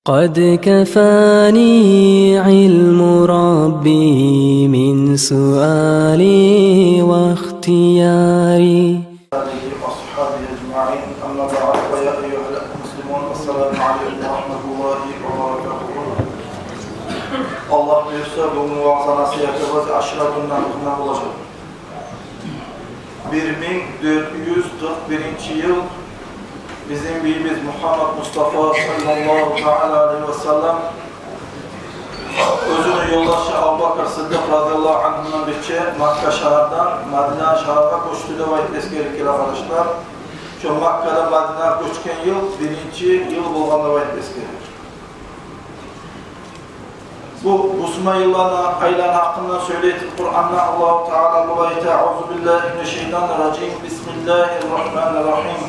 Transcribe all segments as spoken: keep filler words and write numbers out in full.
قد كفاني علم ربي من سؤالي واختياري. آله وأصحابه أجمعين. أما بعد، فيا أيها المسلمون، السلام عليكم ورحمة الله وبركاته. Аллагь буюрса, бугюн ваъза-насигьатыбыз Ашура гюнден гьакъында болажакъ. Бир минг дёрт юз къыркъ биринчи йыл бизин бийибиз Мугьаммад Мустафа саллаллагьу таала алайгьи ва саллам оьзюню ёлдашы Абубакр Сыддыкъ разияллагьу ангьудан бирче Макка шагьардан Мадина шагьаргъа гёчдю деп айтып эсгерилип геле, къардашлар. Шо Маккадан Мадинагъа гёчген йыл биринчи йыл болгъан деп айтып эсгериле. Бу бусурман йылланы, айланы гьакъында сёйлей туруп, Къуранда Аллагьу Таала булай айта: أعوذ بالله من الشيطان الرجيم. بسم الله الرحمن الرحيم.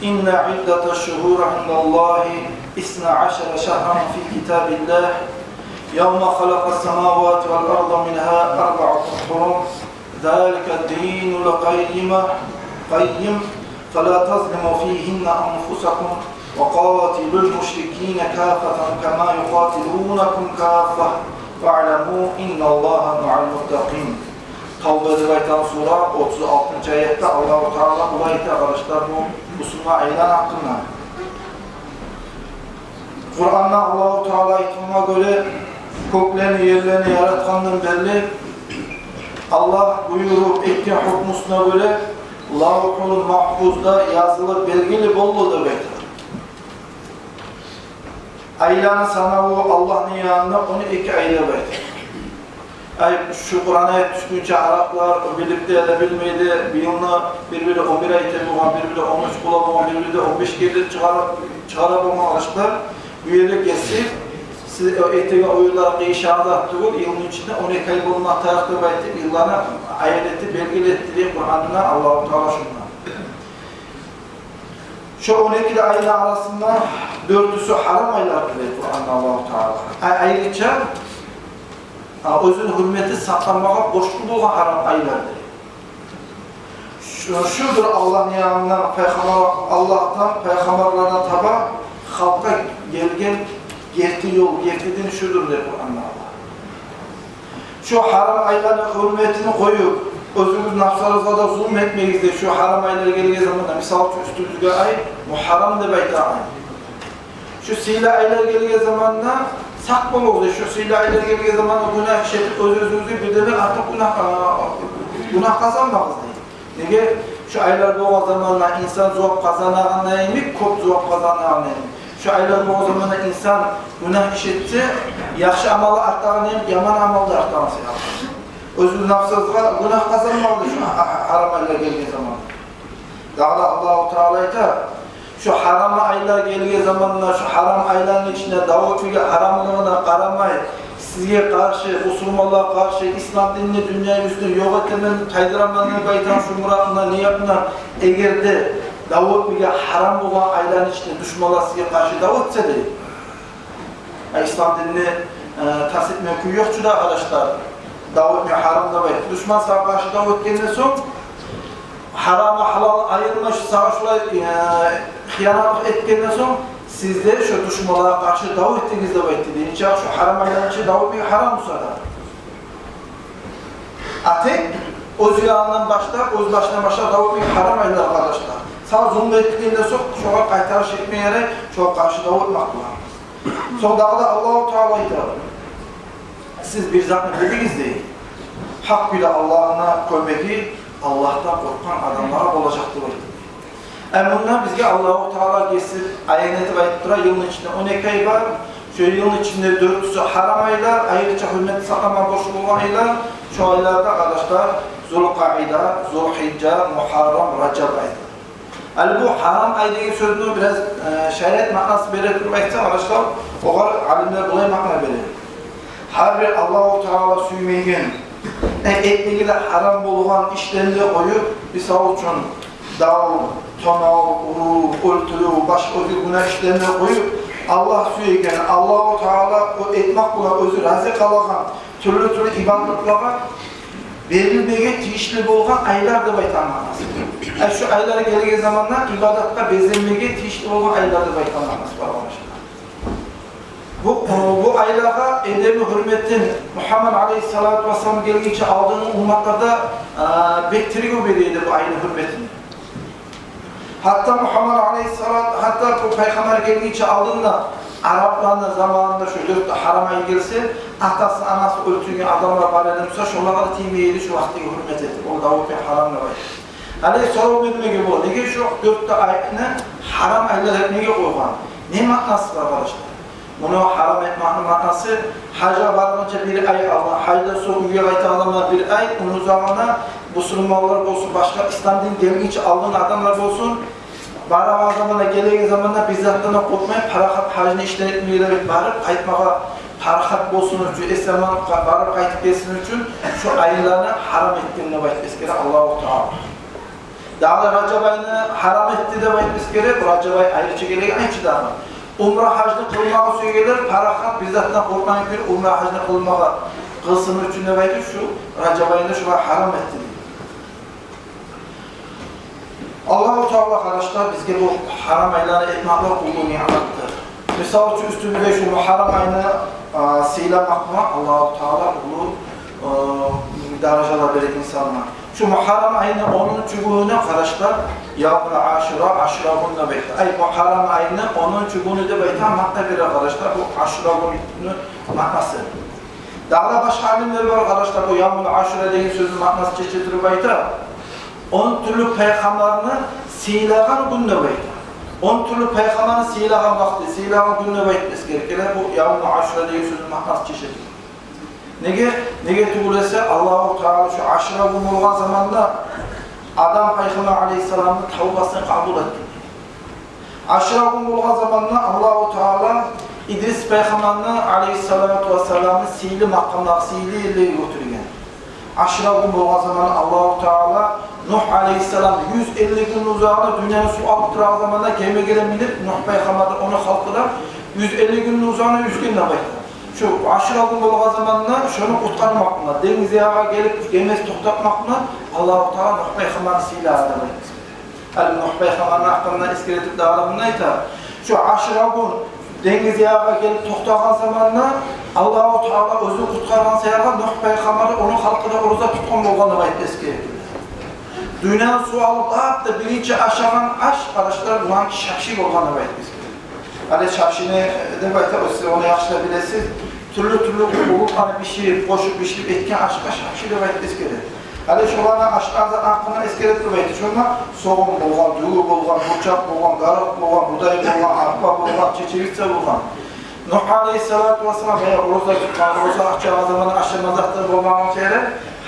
إن عدة الشهور عند الله اثنا عشر شهرا في كتاب الله يوم خلق السماوات والأرض منها أربعة حرم ذلك الدين القيم، قيم، فلا تظلموا فيهن أنفسكم وقاتلوا المشركين كافة كما يقاتلونكم كافة واعلموا أن الله مع المتقين. Тавба деп айтагъан сура, отуз алтынчы аятда Аллагьу Таала булай айта, къардашлар, бу бусурман айланы гьакъында. Къуранда Аллагьу Таала айтгъангъа гёре, кёклени, ерлени яратгъандан берли Аллагь буюруп этген гьукмусуна гёре Лавгьул Магьфузда язылып белгили болду деп айта. Айланы санаву Аллагьны янында он эки ай деп айта. Ай, шу Къуран аят тюшгюнче араплар билип де, я да билмей де, бу йылны бир-бири он бир ай этип болгъан, бир-бири он уьч къыла болгъан, бир-бири де он беш гелип чыгъара, чыгъара болгъан, къардашлар. Бу ерде гесип, сиз этеген оюнлар къыйышагъан зат тюгюл, йылны ичинде он эки ай болма тарыкъ деп айтып, йылланы аян этип, белгили этди дей Къуранда Аллагьу Таала шунда. Шо он эки де айны арасында дёртюсю гьарам айлардыр дей Къуранда Аллагьу Таала. Ай, айрыча, а, оьзюню гьюрметин сакъламагъа борчлу болгъан гьарам айлардыр. Шу, шудур Аллагьны янындан пайхаммар, Аллагьдан пайхаммарлардан таба халкъгъа гелген герти ёл, герти дин шудур дей Къуранда Аллагь. Шо гьарам айланы гьюрметин къоюп, оьзюгюз напсларыгъызгъа да зулму этмегиз дей, шо гьарам айлар гелген заманда, мисал учун, уьстюбюзге ай Мугьаррам деп айтагъан. Шо сыйлы айлар гелген заманда сакъ болугъуз дей, шо сыйлы айлар гелген заманда гюнагь иш этип, оьз-оьзюгюзню бирден артыкъ гюнагь, гюнагь къазанмагъыз дей. Неге? Шо айлар болгъан заманда инсан зувап къазанагъанда йимик, кёп зувап къазанагъанда йимик. Шо айлар болгъан заманда инсан гюнагь иш этсе, яхшы амалы артагъанда йимик, яман амалы да артагъан саялы. Оьзюгюз напсыгъызгъа гюнагь къазанмагъыз шо гьа-, гьа-, гьарам айлар гелген заманда. Дагъы да Аллагьу Таала айта, шо гьарам айлар гелген заманда, шо гьарам айланы ичинде дав этмеге гьарамлыгъына къарамай, сизге къаршы, бусурманлагъа къаршы, ислам динни дюнья юзюнден ёкъ этемен, тайдыраман деп айтагъан шо муратына, ниятына, эгер де дав этмеге гьарам болгъан айланы ичинде душманлар сизге къаршы дав этсе дей. Ислам динни, э, тарс этме кюй ёкъ чу да, къардашлар. Дав этме гьарам деп айта. Душман сагъа къаршы дав этгенден сонг, гьарамны гьалалны айырмай, шо сагъа шолай, э, хыянатлыкъ этгенден сонг, сиз де шо душманлагъа къаршы дав этдигиз деп айта дей. Нечакъы шо гьарам айланы ичинде дав этмеге гьарам буса да. А тек оьз янындан башлап, оьз башындан башлап дав этмеге гьарам айлар, къардашлар. Сагъа зулму этгенден сонг, шогъар къайтарыш этме ярай, шогъар къаршы дав этмек булан. Сонг дагъы да Аллагьу Таала айта, сиз бир затны билигиз дей, гьакъ кюйде Аллагьны кёмеги Аллагьдан къоркъгъан адамлагъа болажакъ деп айта. Э, мунда бизге Аллагьу Таала гесип, аян этип айтып тура, йылны ичинде он эки ай бар. Шо йылны ичинде дёртюсю гьарам айлар, айрыча гьюрметин сакъламагъа борчлу болгъан айлар. Шо айлар да, къардашлар, Зулкъаида, Зулгьижжа, Мугьаррам, Ражаб айлар. Гьали бу гьарам ай деген сёзню бираз, э, шариат маънасын бере туруп айтсакъ, къардашлар, огъар алимлер булай маъна бере. Гьар бир Аллагьу Таала сюймейген, э, этмеге де гьарам болгъан ишлени де къоюп, мисал учун, дав, тонав, урув, оьлтюрюв, башгъа оьзге гюнагь ишлени де къоюп, Аллагь сюеген, Аллагьу Таала о этмек булан оьзю рази къалагъан тюрлю-тюрлю ибадатлагъа берилмеге тийишли болгъан айлар деп айтагъан маънасы. Э, шо айлар гелген заманда ибадатгъа безенмеге тийишли болгъан айлар деп айтагъан маънасы бар, къардашлар. Бу, бу айлагъа эдеби гьюрметин Мугьаммад алейгьиссалату вассалам гелгинче алдынгъы умматларда, а, бек тергев бере эди бу айны гьюрметин. Гьатта Мугьаммад алейгьиссалат, гьатта бу пайхаммар гелгинче алдында арапланы заманында шо дёрт де гьарам ай гелсе, атасы, анасы оьлтюрген адамлар бар эди буса, шолагъа да тиймей эди шо вакътиги гьюрмет этип, ол да о бек гьарам деп айтып. Гьали сорав бермеге бола, неге шо дёрт де айны гьарам айлар этмеге къойгъан? Не маънасы бар, къардашлар? Муну гьарам этмекни маънасы, гьажгъа баргъынча бир ай алда, гьаждан сонг уьйге къайтагъан заманда бир ай, ону узагъында бусурманлар болсун, башгъа ислам дин гелгинче алдын адамлар болсун, барагъан заманда, гелеген заманда бир затдан да къоркъмай, парахат гьажны ишлер этмеге де барып къайтмагъа парахат болсун учун, эсен-аман къа-, барып къайтып гелсин учун, шо айланы гьарам этген деп айтып эсгере Аллагьу Таала. Дагъы да Ражаб айны гьарам этди деп айтып эсгере, бу Ражаб ай айрыча гелеген ай чы дагъы. Умра гьажны къылмагъа сюегенлер парахат, бир затдан къоркъмайгъан кюйде умра гьажны къылмагъа, къылсын учун деп айтып, шу Ражаб айны шулай гьарам этди дей. Аллагьу Таала, къардашлар, бизге бу гьарам айланы этмакълыкъ уллу ниъматдыр. Мисал учун, уьстюбюзде шу Мугьаррам айны, а, сыйламакъ булан Аллагьу Таала уллу, а, даражалар бере инсангъа. Шу Мугьаррам айны онунчу гюнюне, къардашлар, Явмул Ашура, Ашура гюн деп айта. Ай, Мугьаррам айны онунчу гюню деп айта, Макка бере, къардашлар, бу Ашура гюнню маънасы. Дагъы да башгъа алимлер бар, къардашлар, бу Явмул Ашура деген сёзню маънасын чече туруп айта. Он тюрлю пайхаммарны сыйлагъан гюн деп айта. Он тюрлю пайхаммарны сыйлагъан вакъти, сыйлагъан гюн деп айтып эсгере геле бу Явмул Ашура деген сёзню маънасын чече туруп. Неге, неге тюгюл эсе, Аллагьу Таала шу Ашура гюн болгъан заманда Адам пайхаммар алейгьиссаламны тавбасын къабул этди. Ашура гюн болгъан заманда Аллагьу Таала Идрис пайхаммарны алейгьиссалату вассаламны сыйлы макъамлагъа, сыйлы ерлеге гётерген. Ашура гюн болгъан заманда Аллагьу Таала Нугь алейгьиссаламны юз элли гюнню узагъына дюньяны сув алып турагъан заманда гемеге де минип, Нугь пайхаммар да, ону халкъы да юз элли гюнню узагъына юзген деп айта. Шу Ашура гюн болгъан заманда шону къутгъармакъ булан, денгиз ягъа гелип, гемесин токътатмакъ булан Аллагьу Таала Нугь пайхаммарны сыйлады деп айта. Гьали Нугь пайхаммарны гьакъында эсгере туруп дагъы да мунда айта. Шу Ашура гюн денгиз ягъа гелип токътагъан заманда Аллагьу Таала оьзю къутгъаргъан саялы Нугь пайхаммар да, ону халкъы да ораза тутгъан болгъан деп айтып эсгере. Дюньяны сув алып, лап да биринчи ашагъан аш, къардашлар, булан шапши болгъан деп айтып эсгере. Гьали шапшини деп айта, сиз ону яхшылап билесиз. Тюрлю-тюрлю къуллукъланы биширип, къошуп биширип этген ашгъа шапши деп айтып эсгере. Гьали шоланы ашгъа, затны гьакъында эсгере туруп айта. Шонда согъум болгъан, дюгю болгъан, бурчакъ болгъан, горох болгъан, будай болгъан, арпа болгъан, чечевица болгъан. Нугь алейгьиссалату вассалам, э, ораза тутгъан, ораза ачагъан заманда ашама заты болмагъан чакъы,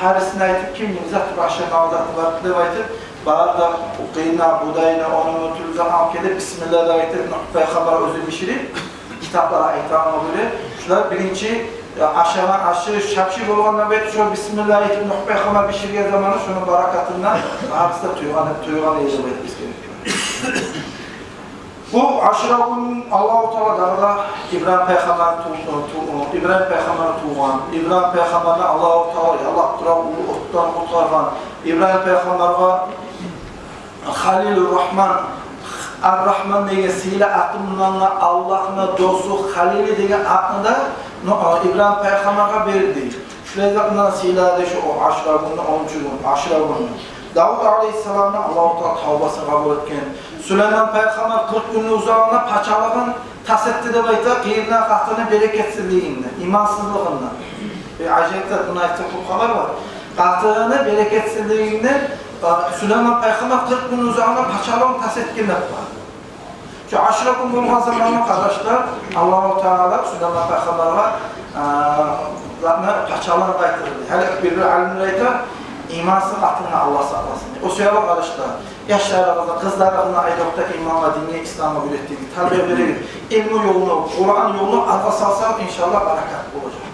гьарисин айтып, ким не зат бар, ашама заты бар деп айтып, бары да къыйынны, будайны, ону-муну тюрлю зат алып гелип, бисмилла деп айтып, Нугь пайхаммар оьзю биширип, китаплар айтагъангъа гёре, шулар биринчи, э, ашагъан ашы шапши болгъан деп айтып, шо бисмилла айтып, Нугь пайхаммар биширген заманы шону баракатындан барысы да тойгъан, тойгъан эди деп айтып эсгере. Бу Ашура гюн Аллагьу Таала дагъы да Ибрагьим пайхаммар ту-, ту-, Ибрагьим пайхаммар тувгъан, Ибрагьим пайхаммарны Аллагьу Таала яллап турагъан уллу отдан къутгъаргъан, Ибрагьим пайхаммаргъа Халилур Рагьман, Ар-Рагьман деген сыйлы атын булан да Аллагьны досу Халили деген атны да, но, Ибрагьим пайхаммаргъа берди. Шулай зат булан сыйлады шу о Ашура гюнню, онунчу гюн, Ашура гюнню. Давут алейгьиссаламны Аллагьу Таала тавбасын къабул этген. Сулейман пайхаммар къыркъ гюнню узагъына пачалыгъын тас этди деп айта, къыркъ да къатыны берекетсизлигинден, имансызлыгъындан. Бир ажайып зат, муну айтса кёп хабар бар. Къатыны берекетсизлигинден, э, Сулейман пайхаммар къыркъ гюнню узагъына пачалыгъын тас этген деп бар. Шу Ашура гюн болгъан заманда, къардашлар, Аллагьу Таала Сулейман пайхаммаргъа, а, затны, пачалыгъын къайтарды. Гьали бир-бир алимлер айта, имансыз къатындан Аллагь сакъласын. О саялы, къардашлар, яшларыгъызны, къызларыгъызны айрокъда имангъа, динге, исламгъа уьйретигиз, тарбия беригиз. Илму ёлну, Къуран ёлну алгъа салсагъыз, иншаллагь, баракат болажакъ.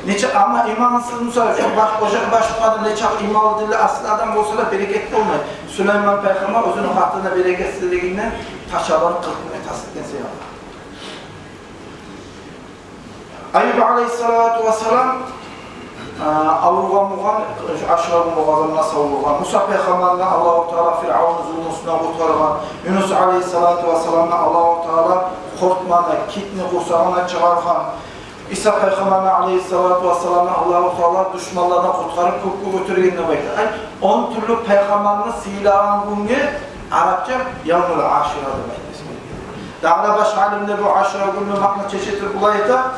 Нече, амма имансыз буса, шо баш, ожакъ баш тутгъан нече иманлы, динли, асил адам болса да, берекет болмай. Сулейман пайхаммар оьзюню къатынына берекетсизлигинден пачалыгъын къыркъ гюнге тас этген саялы. Аюб алейгьиссалату вассалам, а, авругъан болгъан, Ашура гюн болгъан заманда савлугъан. Муса пайхаммарны Аллагьу Таала Фиръавнну зулмусундан къутгъаргъан. Юнус алейгьиссалату вассаламны Аллагьу Таала къуртманы, китни къурсагъындан чыгъаргъан, Иса пайхаммарны алайгьиссалату вассаламны Аллагьу Таала душманлардан къутгъарып кёкге гётергенни деп айта. Ай, он тюрлю пайхаммарны сыйлагъан гюнге арапча Явмул Ашура деп айтмасы гелген. Дагъы да башгъа алимлер бу Ашура гюнню маънасын чече туруп булай айта: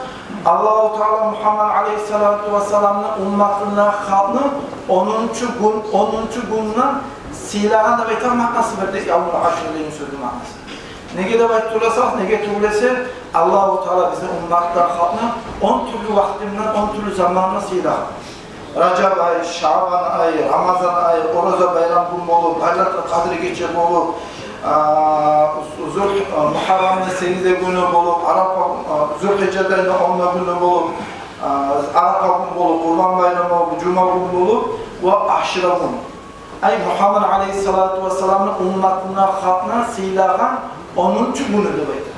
Аллагьу Таала Мугьаммад алайгьиссалату вассаламны умматына, халкъны онунчу гюн, онунчу гюнден сыйлагъан деп айтагъан маънасы бар дей Явмул Ашура деген сёзню маънасы. Неге деп айтып турасагъыз, неге тюгюл эсе, Аллагьу Таала бизин умматдан халкъны он тюрлю вакътинден, он тюрлю замандан сыйлагъан. Ражаб ай, Шаъбан ай, Рамазан ай, Ораза байрам гюн болуп, Лайлатул Къадри гече болуп, а, Зуль-, а, Мугьаррамны сегиз де гюню болуп, Арапа, а, Зулгьижжа айны он да гюню болуп, а, Арапа гюн болуп, Къурбан байрам болуп, жума гюн болуп ва Ашура гюн. Ай, Мугьаммад алайгьиссалату вассаламны умматына, халкъына сыйлагъан онунчу гюню деп айта.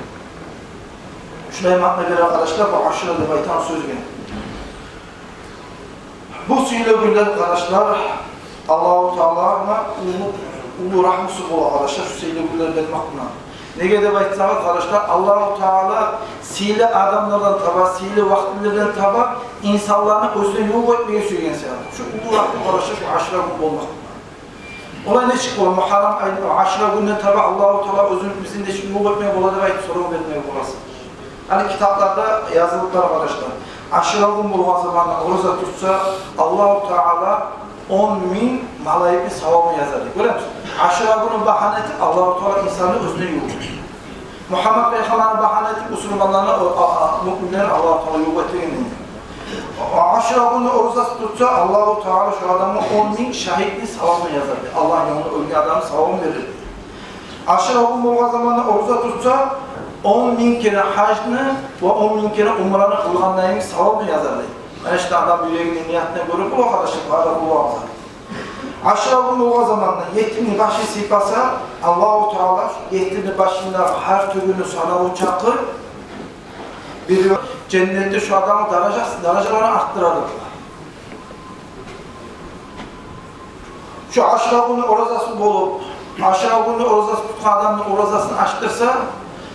Шулай маъна бере, къардашлар, бу Ашура деп айтагъан сёзге. Бу сыйлы гюнлер, къардашлар, Аллагьу Тааланы уллу, уллу рагьмусу бола, къардашлар, шу сыйлы гюнлер бермек булан. Неге деп айтсагъыз, къардашлар, Аллагьу Таала сыйлы адамлардан таба, сыйлы вакътилерден таба инсанланы оьзюне ювукъ этмеге сюйген себеп. Шу уллу рагьму, къардашлар, шу Ашура гюн болмакъ. Олай нечик бола? Мугьаррам ай, Ашура гюнден таба Аллагьу Таала оьзюн бизин нечик ювукъ этмеге бола деп айтып сорав бермеге боласыз. Гьали китапларда язылып бар, къардашлар. Ашура гюн болгъан заманда ораза тутса, Аллагьу Таала он минг малайикни савабын язар дей. Гёремисиз? Ашура гюнню багьана этип Аллагьу Таала инсанны оьзюне ювукъ. Мугьаммад пайхаммарны багьана этип бусурманланы, о, а, а, муъминлени Аллагьу Таала ювукъ этеген дей. Ашура гюнню оразасын тутса, Аллагьу Таала шу адамгъа он минг шагьитни савабын язар дей. Аллагь ёлунда оьлген адамны савабын берер дей. Ашура гюн болгъан заманда ораза тутса, он минг керен гьажны ва он минг керен умраны къылгъандайын савабын язар дей. Мана шу адам юрегини ниятына гёре бола, къардашлар, бары да бола. Ашура гюн болгъан заманда етимни башын сыйпаса, Аллагьу Таала шу етимни башындагъы гьар тюгюню санаву чакъы бир женнетде шу адамны даражасы, даражаларын артдырар. Шу Ашура гюнню оразасы болуп, Ашура гюнню оразасын тутгъан адамны оразасын ачдырса,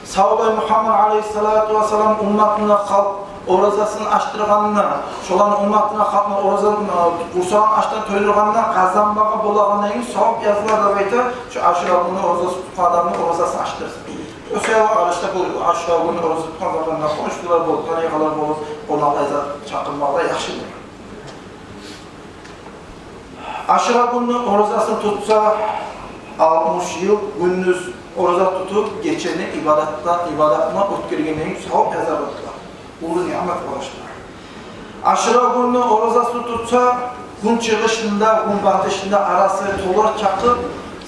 савлай Мугьаммад алайгьиссалату вассалам умматына халкъ оразасын ачдыргъанына, шоланы умматына халкъны оразасын, э, къурсагъын ачдан тойдургъанына къазанмагъа болагъан савап язылар деп айта, шу Ашура гюнню оразасын тутгъан адамны оразасын ачдырса. Шо саялы, къардашлар, бу Ашура гюнню ораза тутгъан заманда къоншулар болуп, таныгъанлар болуп, къонакълар зат чакъырмагъа яхшы болур. Ашура гюнню оразасын тутса, алтмыш йыл гюндюз ораза тутуп, гечени ибадатда, ибадатына оьтгергендейин савап язар дей. Уллу ниъмат, къардашлар. Ашура гюнню оразасын тутса, гюн чыгъышында, гюн батышында арасы толар чакъы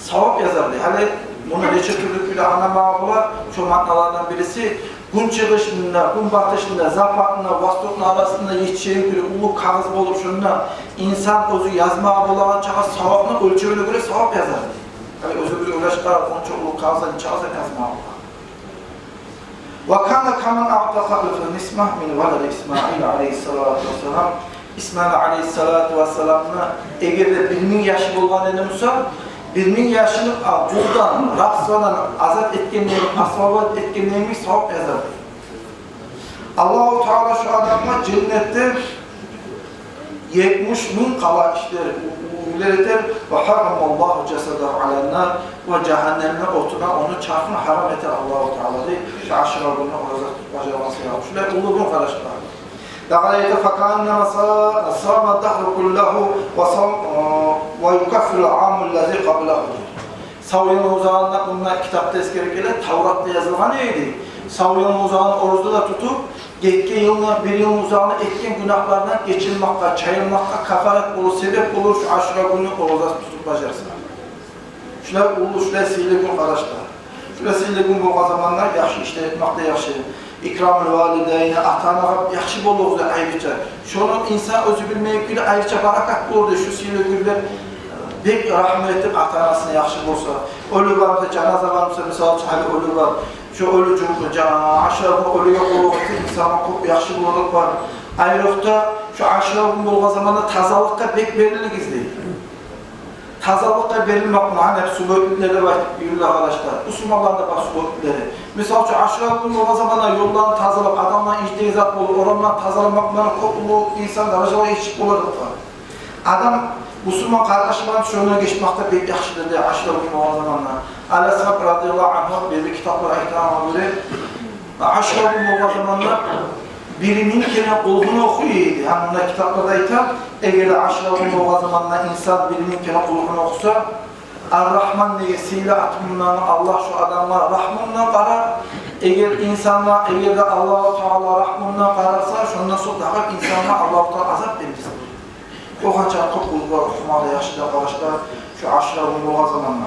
савап язар дей. Гьали муну нече тюрлю кюйде англамагъа бола, шо маъналардан бириси, гюн чыгъышында, гюн батышында, западында, востокну арасында етишеген кюйде уллу кагъыз болуп, шонда инсан оьзю язмагъа болагъан чакъы савапны оьлчевюне гёре савап язар дей. Гьали оьзюгюз ойлашып къарагъыз, онча уллу кагъызда нече кагъыз язмагъа бола. Ва кана каман аътакъа алфа нисма мин валади Исмаил алайгьиссалату вассалам. Исмаил алайгьиссалату вассаламны эгер де бир минг яшы болгъан эди буса, бир минг яшын, а, къулдан, рабстводан азат этгендейин, освободить этгендейин савап язар. Аллагьу Таала шу адамгъа женнетде етмиш минг къала ишлер, у-, уьйлер этер. Ва гьаррамаллагьу жасадагьу алан-нар, ва жагьаннемни отуна ону чархын гьарам этер Аллагьу Таала дей, шу Ашура гюнню ораза тутуп бажаргъан саялы. Шулай уллу гюн, къардашлар. Дагъы да айта: факааннама са-, сама дагьра куллагьу ва сам-, ва юкаффиру ал-амаллази къаблагьу. Сав йылны узагъында, мунда китапда эсгерип геле, Тавратда язылгъан эди. Сав йылны узагъын ораза да тутуп, гетген йылны, бир йылны узагъында этген гюнагьлардан гечилмакъгъа, чайылмакъгъа кафарат болур, себеп болур шу Ашура гюнню оразасын тутуп бажарса. Шулай уллу, шулай сыйлы гюн, къардашлар. Шулай сыйлы гюн болгъан заманда яхшы ишлер этмек де яхшы. Икрамул валидайни, ата-анагъа яхшы болугъуз дей айрыча. Шону инсан оьзю билмейки де айрыча баракат болур дей шу сыйлы гюнлер. Бек рагьмат этип ата-анасына яхшы болса. Оьлю бар буса, жаназа бар буса, мисал учун, гьали оьлю бар. Шу оьлю жу-, жа-, Ашура гюн оьлюге къуллукъ этип, инсангъа кёп яхшы болур бар. Айрокъда шу Ашура гюн болгъан заманда тазалыкъгъа бек берилигиз дей. тазалыкъгъа берилмек булан, гьали субботниклер деп айтып юрюле, къардашлар. Бусурманланы да бар субботниклери. Мисал учун, Ашура гюн болгъан заманда ёлланы тазалап, адамланы ичдеги зат болуп, орамланы тазаламакъ булан кёп уллу инсан даражалагъа етишип болар. Адам, бусурман къардашы булан шондан гечмек де бек яхшыдыр дей, Ашура гюн болгъан заманда. Али асгьаб радияллагьу ангьу бир китаплар айтагъангъа гёре, Ашура гюн болгъан заманда бир минг керен Къулгьуну охуй эди. Гьа, мунда китапларда айта, эгер де Ашура гюн болгъан заманда инсан бир минг керен Къулгьуну охуса, Ар-Рагьман деген сыйлы аты булан Аллагь шо адамгъа рагьму булан къарар. Эгер инсангъа, эгер де Аллагьу Таала рагьму булан къараса, шондан сонг дагъы инсангъа Аллагьу Таала азап бермес. О къанча кёп Къулгьу охумагъа яхшы да, къардашлар, шо Ашура гюн болгъан заманда.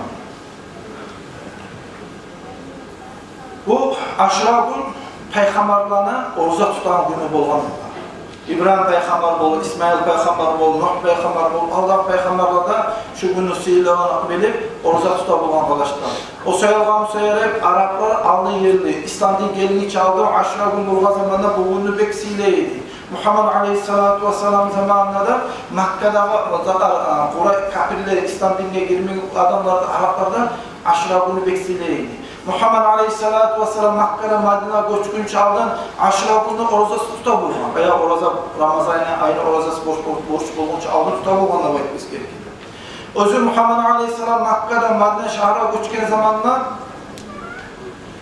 Бу Ашура гюн пайхаммарланы ораза тутагъан гюню болгъан. Ибрагьим пайхаммар болуп, Исмаил пайхаммар болуп, Нугь пайхаммар болуп, алдагъы пайхаммарлар да шу гюнню сыйлылыгъын билип, ораза тута болгъан, къардашлар. О саялгъа, о саялы араплар алдын ерли, ислам дин гелгинче алдын Ашура гюн болгъан заманда бу гюнню бек сыйлай эди. Мугьаммад алейгьиссалату вассалам заманында да Маккадагъы, о заман, а, Къурай капирлер, ислам динге гирмеген адамлар да, араплар да Ашура гюнню бек сыйлай эди. Мугьаммад алейгьиссалату вассалам Маккадан Мадинагъа гёчгюнче алдын Ашура гюнню оразасын тута болгъан. Баягъы ораза, Рамазан айны оразасы борч бол-, борч болгъунча алдын тута болгъан деп айтып эсгерген. Оьзю Мугьаммад алейгьиссалам Маккадан Мадина шагьаргъа гёчген заманда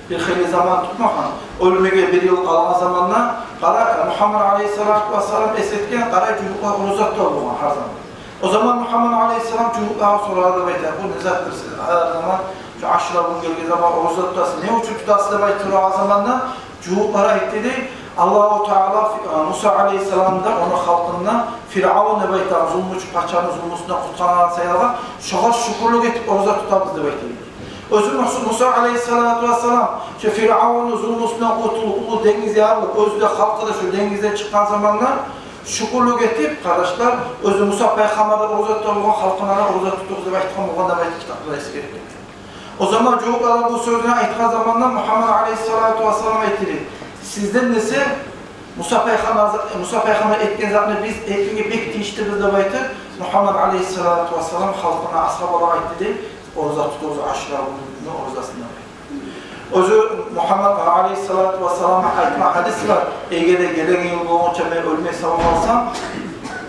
бир хыйлы заман тутмагъан. Оьлмеге бир йыл къалгъан заманда, къара, Мугьаммад алейгьиссалату вассалам эс этген, къара, жугьутлар ораза тута болгъан гьар заман. О заман Мугьаммад алейгьиссалам жугьутлагъа сорады деп айта: «Бу не затдыр сиз гьар заман, шу Ашура гюн гелген заман ораза тутасыз, не учун тутасыз?» — деп айтып сорагъан заманда, жугьутлар айтды дей: Аллагьу Таала Фи-, Муса алейгьиссаламны да, ону халкъын да Фиръавун деп айтагъан зулмучу пачаны зулмусундан къутгъаргъан саялы, шогъар шюкюрлюк этип ораза тутабыз деп айтды дей. Оьзю Муса, Муса алейгьиссалату вассалам шо Фиръавунну зулмусундан къутулуп, уллу денгиз ярылып, оьзю де, халкъы да шо денгизден чыкъгъан заманда, шюкюрлюк этип, къардашлар, оьзю Муса пайхаммар да ораза тута болгъан, халкъына да ораза тутугъуз деп айтгъан болгъан деп айтып китаплар эсгерген. О заман жугьутлар бу сёзню айтгъан заманда Мугьаммад алейгьиссалату вассалам айтды дей: «Сизден эсе Муса пайхаммар, Муса пайхаммар этген затны биз этмеге бек тийишлибиз», — деп айтып, Мугьаммад алейгьиссалату вассалам халкъына, асгьабалагъа айтды дей: «Ораза тутугъуз Ашура гюнню оразасын». Оьзю Мугьаммад алейгьиссалату вассаламны айтгъан гьадиси бар: «Эгер де гелеген йыл болгъунча мен оьлмей сав къалсам,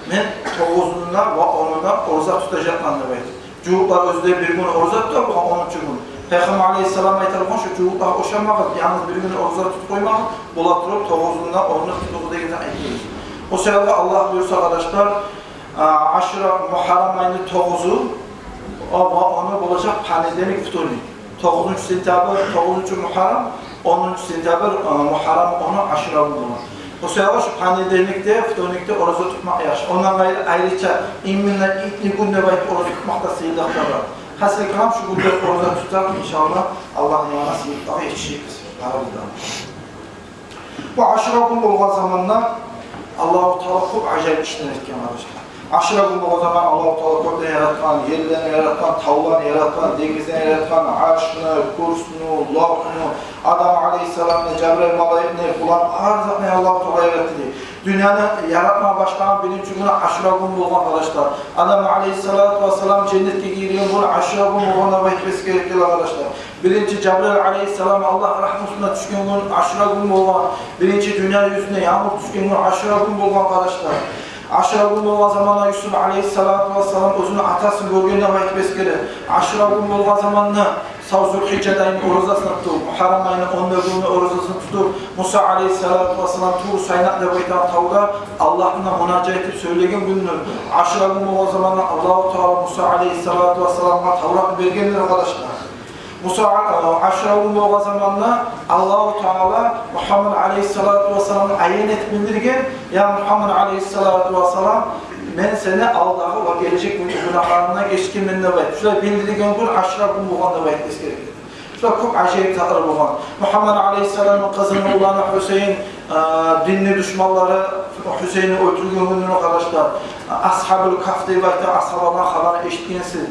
мен тогъузунда ва онунда ораза тутажакъман», — деп айтып. Жугьутлар оьзлер бир гюн ораза тута болгъан, онунчу гюн. Пайхаммар алейгьиссалам айта болгъан: «Шо жугьутлагъа ошамагъыз, янгыз бир гюн ораза тутуп къоймагъыз, бола туруп тогъузунда, онунда тутугъуз», — деген айтгъан. О саялы Аллагь буюрса, къардашлар, а, Ашура Мугьаррам айны тогъузу, о, о, ону болажакъ понедельник, вторник. Тогъузунчу сентябрь, тогъузунчу Мугьаррам, онунчу сентябрь, э, Мугьаррам ону, Ашура гюн бола. О саялы шу понедельникде, вторникде ораза тутмакъ яхшы. Ондан къайры, айрыча, именно итни гюн деп айтып ораза тутмакъ да сыйлылыкъ да бар. Гьасили калам, шу гюнде ораза тутсакъ, иншаллагь, Аллагьны янына сыйлылыкъгъа етиширбиз. Барыбыз да. Бу Ашура гюн болгъан заманда Аллагьу Таала кёп ажайып ишлер этген, къардашлар. Ашура гюн болгъан заман Аллагьу Таала кёклени яратгъан, ерлени яратгъан, тавланы яратгъан, денгизни яратгъан, Аршны, Курсну, Лавгьну, Адам алейгьиссаламны, Жабрайыл малайикни, булар бар затны Аллагьу Таала яратды дей. Дюньяны яратма башлагъан биринчи гюню Ашура гюн болгъан, къардашлар. Адам алейгьиссалату вассалам женнетге гирген гюн Ашура гюн болгъан деп айтып эсгериле, къардашлар. Биринчи Жабрайыл алейгьиссаламны Аллагь рагьмусундан тюшген гюн Ашура гюн болгъан. Биринчи дюнья юзюне янгур тюшген гюн Ашура гюн болгъан, къардашлар. Ашура гюн болгъан заманда Юсуп алейгьиссалату вассалам оьзюню атасын гёрген деп айтып эсгериле. Ашура гюн болгъан заманда сав Зулгьижжа айны оразасын тутуп, Мугьаррам айны он дёртюнчю гюню оразасын тутуп, Муса алейгьиссалату вассалам Тур Сайна деп айтагъан тавда Аллагьына мунажат этип сёйлеген гюндюр. Ашура гюн болгъан заманда Аллагьу Таала Муса алейгьиссалату вассаламгъа Тавратны бергендир, къардашлар. Муса, э, Ашура гюн болгъан заманда Аллагьу Таала Мугьаммад алейгьиссалату вассаламгъа аян этип билдирген: «Я Мугьаммад алейгьиссалату вассалам, мен сени алдагъы ва гележек гюнню гюнагьларынгдан гечгенмен», — деп айтып. Шулай билдирген гюн Ашура гюн болгъан деп айтып эсгериле. Шулай кёп ажайып затлар болгъан. Мугьаммад алейгьиссаламны къызыны уланы Гьусейин, э, динни душманлары Гьусейинни оьлтюрген гюнню, къардашлар, Асгьабул Кагьф деп айтагъан асгьабаланы хабарын эшитгенсиз.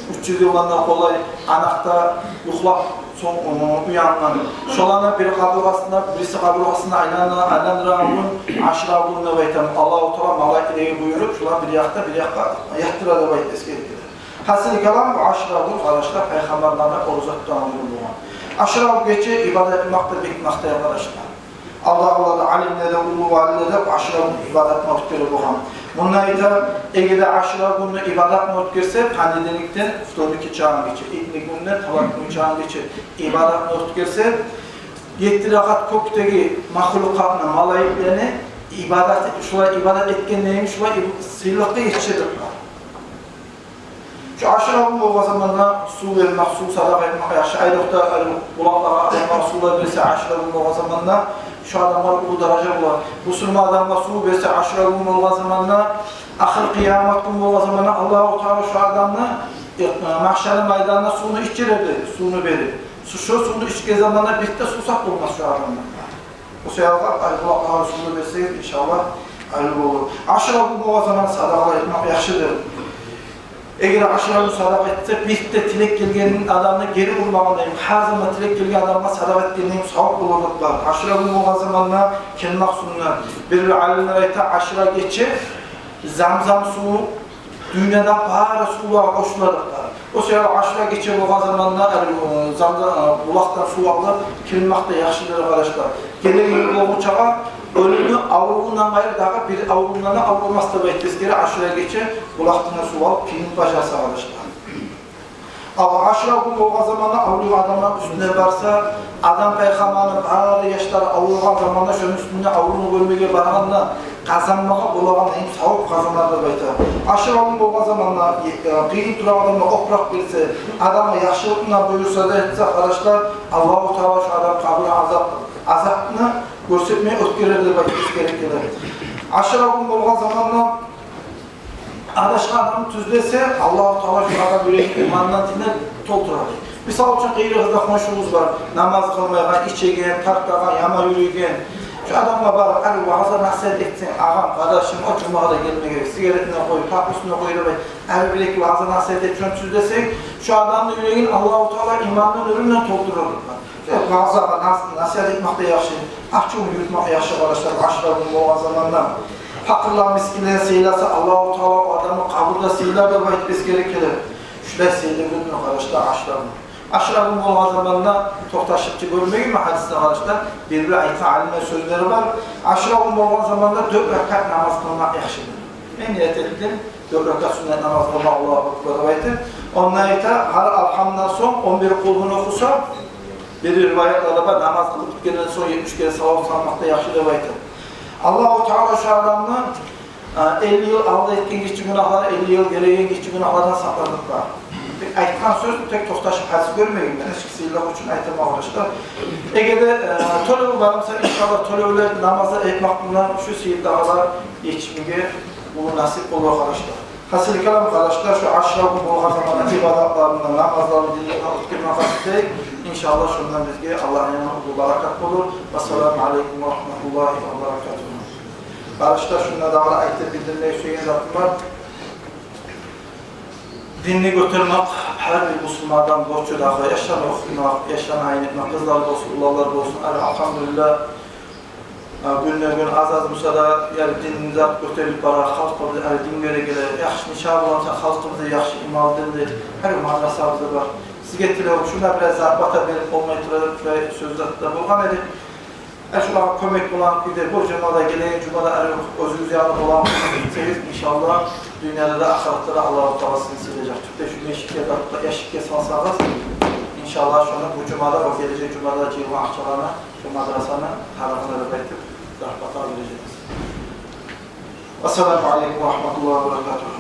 Уьч юз йылдан да къолай анакъда юхлап, сонг, э, уянгъан. Шоланы бири къабургъасына, бириси къабургъасына айлана-, айландырагъан гюн Ашура гюн деп айтагъан. Аллагьу Таала малайиклеге буюруп, шоланы бир якъда, бир якъгъа ятдыра деп айтып эсгериле. Гьасили калам, бу Ашура гюн, къардашлар, пайхаммарлар да ораза тутгъан гюн болгъан. Ашура гюн гече ибадат этмек де бек макътай, къардашлар. Алдагъылар да, алимлер де, уллу валилер де Ашура гюн ибадат этмек оьтгере болгъан. Мунда айта, эгер де Ашура гюнню ибадат этмек оьтгерсе, понедельникден вторникге чакъы гече, итни гюнден талат гюнге чакъы гече ибадат этмек оьтгерсе, етти ракаат кёкдеги махлукъатны, малайиклени ибадат, шулай ибадат этгенден шулай иб-, сыйлыкъгъа етишедир. Шу Ашура гюн болгъан заманда сув бермек, сув садагъа этмек яхшы. Айрокъда, айрокъ булакълагъа адамлар сувлар берсе, Ашура гюн болгъан заманда шу адамгъа уллу даража бола. Бусурман адамгъа сув берсе, Ашура гюн болгъан заманда, ахыр къыямат гюн болгъан заманда Аллагьу Таала шу адамны, э, магьшар майданында сувну ичире де, сувну берип. Шу, шу сувну ичген заманда битте сувсап болмас шу адамдан. О саялы, ай, булакълагъа сувну берсегиз, иншаллагь, гьайырлы болур. Ашура гюн болгъан заманда садагъа этмек яхшыдыр. Эгер Ашура гюн садагъа этсе, битте тилек гелген адамны гери урмагъандай, гьар заман тилек гелген адамгъа садагъа этгендей савап болур деп бар. Ашура гюн болгъан заманда келмек суннат. Бир-бир алимлер айта, Ашура гече Замзам суву дюньяда бары сувлагъа къошула деп бар. О саялы Ашура гече болгъан заманда, э, Замзам, э, булакъдан сув алып келмек де яхшыдыр, къардашлар. Гелеген йыл болгъунчагъа оьлюмню аврувундан къайры дагъы бир аврувундан да аврумас деп айтып эсгере, Ашура гече булакъдан сув алып келип бажарса, къардашлар. Ал Ашура гюн болгъан заманда авруйгъан адамланы уьстюне барса, Адам пайхаммарны бары яшлары авругъан заманда шону уьстюнде аврувну гёрмеге баргъанда къазанмагъа болагъан эм савап къазанар деп айта. Ашура гюн болгъан заманда, э, къыйын турагъан адамгъа опуракъ берсе, адамгъа яхшылыкъны буюрса да этсе, къардашлар, Аллагьу Таала шу адам къабурну азап, азапны гёрсетмей оьтгерер деп айтып эсгере геле. Ашура гюн болгъан заманда адашгъан адамны тюзлесе, Аллагьу Таала шу адамны юрегин имандан, динден толтура. Мисал учун, къыйырыгъызда хоншугъуз бар, намаз къылмайгъан, ичеген, тартагъан, яман юрюйген. Шу адамгъа барып, гьали ваъза-насигьат этсенг, агъам, къардашым, о жумагъа да гелме герек, сигаретин де къой, папиросун да къой деп, гьали бир-эки ваъза-насигьат этип, шону тюзлесенг, шу адамны юрегин Аллагьу Таала имандан, нюрюнден толтурар. Шо ваъзагъа, нас-, насигьат этмек де яхшы, ачувун юрютмек яхшы, къардашлар, Ашура гюн болгъан заманда. Пакъырлар, мискинлер сыйласа, Аллагьу Таала о адамны къабурда сыйлар деп айтып эсгере геле. Шулай сыйлы гюндюр, къардашлар, Ашура гюн. Ашура гюн болгъан заманда токъташып чы гёрмегенмен гьадисде, къардашлар, бир-бир айтгъан алимлени сёзлери бар. Ашура гюн болгъан заманда дёрт ракаат намаз къылмакъ яхшыдыр. Мен ният этдим, дёрт ракаат суннат намаз къылма, Аллагьу акбар деп айтып. Онда айта, гьар алгьамдан сонг он бир къулгьуну охуса, бир риваятларда бар, намаз къылып битгенден сонг етмиш керен салават салмакъ да яхшы деп айта. Аллагьу Таала шу адамны, а, элли йыл алда этген гиччи гюнагьлар, элли йыл гелеген гиччи гюнагьлардан сакълар деп бар. Тек айтгъан сёз, тек токъташып гьадис гёрмегенмен, эшик сыйлылыгъы учун айтаман, къардашлар. Эгер де, э, тёлев бар буса, иншаллагь, тёлевлер намазлар этмек булан шу сыйлылыкълар етишмеге уллу насип болур, къардашлар. Гьасили калам, къардашлар, шу Ашура гюн болгъан заманда ибадатларын, намазларын, динлерин оьтгерме къаст этейик. Иншаллагь, шондан бизге Аллагьны янындан уллу баракат болур. Вассаламу алейкум ва рагьматуллагьи ва баракатугь. Къардашлар, шунда дагъы да айтып билдирме сюеген затым бар. Динни гётермек гьар бир бусурман адам борчу дагъы, яшланы охутмакъ, яшланы айнытмакъ, къызлар болсун, уланлар болсун. Гьали, алгьамдулиллагь, а, гюнден-гюн аз-аз буса да, яни, динни зат гётерилип бара, халкъ да, яни, дин бере геле. Яхшы нечакъы булан буса, халкъыбызда яхшы иман, динли, гьар мадрасабыз да бар. Сизге тилевюм, шунда бираз зарплата берип болмай тура, шулай сёз зат да болгъан эди. Э, шулагъа кёмек булан, бир де бу жумада, гелеген жумада, гьали оьзюгюз янында булан гетсегиз, иншаллагь, дюньяда да, ахыратда да Аллагьу Таала сизин сыйлажакъ. Тюпде шу межитге, яшикге салсагъыз, иншаллагь, шону бу жумада, о гележек жумада жыйылгъан акъчаланы шу мадрасаны тарыгъына деп айтып, зарплата бережекбиз. Ассаламу алейкум ва рагьматуллагьи ва баракатугь.